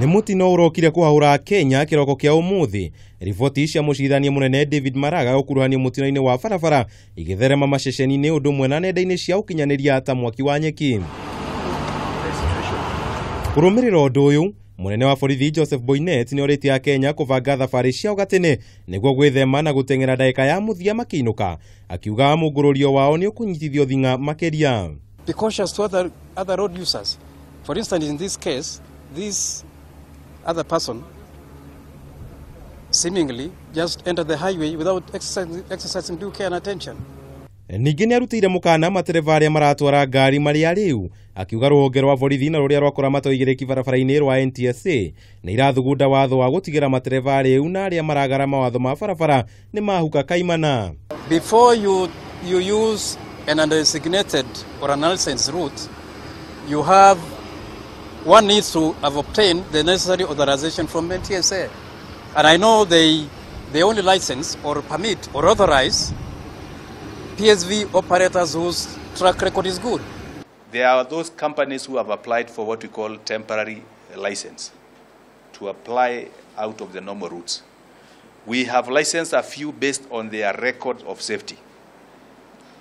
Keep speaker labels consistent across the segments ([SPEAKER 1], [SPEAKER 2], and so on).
[SPEAKER 1] Nĩ mũtino ũrokire kũhahũra Kenya kĩroko kĩa ũmũthĩ. Riboti cia mũcirithania mũnene David Maraga gũkuruhanio mũtino-inĩ wa barabara igĩtherema maceceni-inĩ ũndũ ũmwe na nenda-inĩ cia ũkinyanĩria ta mwaki wa nyeki. Kũrũmĩrĩra ũndũ ũyũ, mũnene wa borithi Joseph Boinnet nĩ orĩtie Akenya kũbanga thabarĩ ciao gatene nĩguo gwĩthema na gũteng'era ndagĩka ya mũthia makĩinũka, akiuga mũngũrũrio wao nĩ ũkũnyitithio thing'a makĩria.
[SPEAKER 2] Be cautious to other road users. For instance, in this case, this other person seemingly just entered the highway without exercising due care and attention.
[SPEAKER 1] Ningĩ nĩarutĩire mũkana matereba arĩa maratwara ngari marĩ arĩu, akiuga rũhonge rwa borithi na rũrĩa rwakũramata ũigĩrĩki barabara-inĩ rwa NTSA nĩ irathugunda watho wa gũtigĩra matereba arĩu na arĩa maragara mawatho ma barabara nĩ mahuka kaimana.
[SPEAKER 2] Before you use an undesignated or an unlicensed route, you have one needs to have obtained the necessary authorization from NTSA. And I know they only license or permit or authorize PSV operators whose track record is good.
[SPEAKER 3] There are those companies who have applied for what we call temporary license to apply out of the normal routes. We have licensed a few based on their record of safety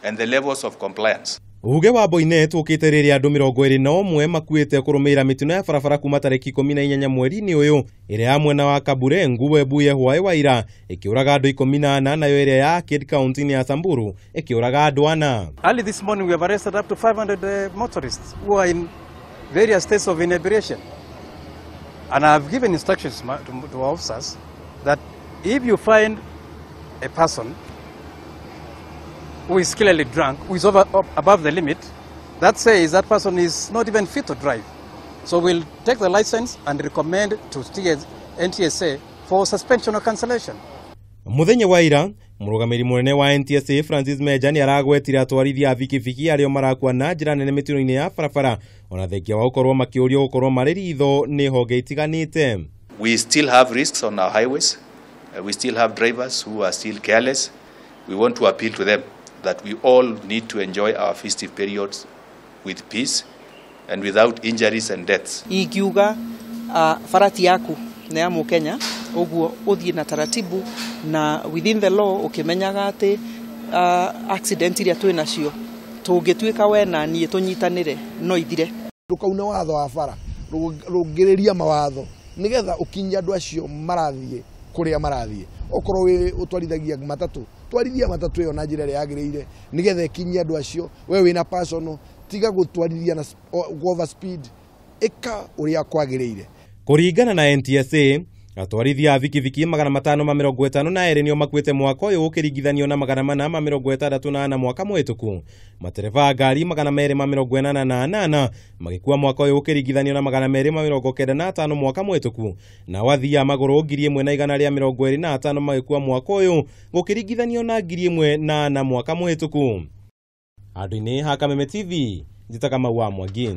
[SPEAKER 3] and the levels of compliance.
[SPEAKER 1] Uge wa Boinnet ũkĩte rĩrĩa andũ 21 makuĩte kũrũmĩrĩra mĩtino ya barabara kuma tarĩki 18 mweri-inĩ ũyũ, ĩrĩa ya mwena wa Kaburengu Webuye hwaĩ wa ira ĩkĩũraga andũ 14, nayo ĩrĩa ya Arcade County-inĩ ya Samburu ĩkĩũraga andũ 4.
[SPEAKER 2] Early this morning we have arrested up to 500 motorists who are in various states of inebriation. And I have given instructions to our officers that if you find a person who is clearly drunk, who is over, up, above the limit, that says that person is not even fit to drive. So we'll take the license and recommend to NTSA for suspension or cancellation.
[SPEAKER 1] Muthenya wa ira, mũrũgamĩrĩri mũnene wa NTSA Francis Meja nĩ aragwetire atwarithia a bikibiki arĩa marakua na njĩra nene mĩtino-inĩ ya barabara, ona thengia wa gũkorwo makĩũrio gũkorwo marĩ ritho nĩ honge itiganĩte.
[SPEAKER 3] We still have risks on our highways. We still have drivers who are still careless. We want to appeal to them that we all need to enjoy our festive periods with peace and without injuries and deaths.
[SPEAKER 4] Ingiuga farati yaku nĩ ya Mũkenya, ũguo ũthiĩ na taratibu na within the law ũkĩmenyaga atĩ accident iria twĩ nacio tũngĩtuĩka we na niĩ tũnyitanĩre no ithire.
[SPEAKER 5] Ndũkaune watho wa bara, rũngĩrĩria mawatho nĩgetha ũkinyie andũ acio marathiĩ kũrĩa marathiĩ. Okorwo wĩ ũtwarithagia matatũ, twarithia matatũ ĩyo na njĩra ĩrĩa yagĩrĩire nĩgetha ĩkinyie andũ acio. We wĩna personal, tiga gũtwarithia na over speed, ĩka ũrĩa kwagĩrĩire.
[SPEAKER 1] Kũringana na NTSA, atwarithia a bikibiki 552 nĩo makuĩte mwaka ũyũ ũkĩringithanio na 464 mwaka mũhĩtũku. Matereba a ngari 288 magĩkua mwaka ũyũ ũkĩringithanio na 295 mwaka mũhĩtũku, nao athii a magũrũ 1125 magĩkua mwaka ũyũ gũkĩringithanio na 1004 mwaka mũhĩtũku. Andũ-inĩ ha Kameme TV, njĩtaga Mau wa Mwangi.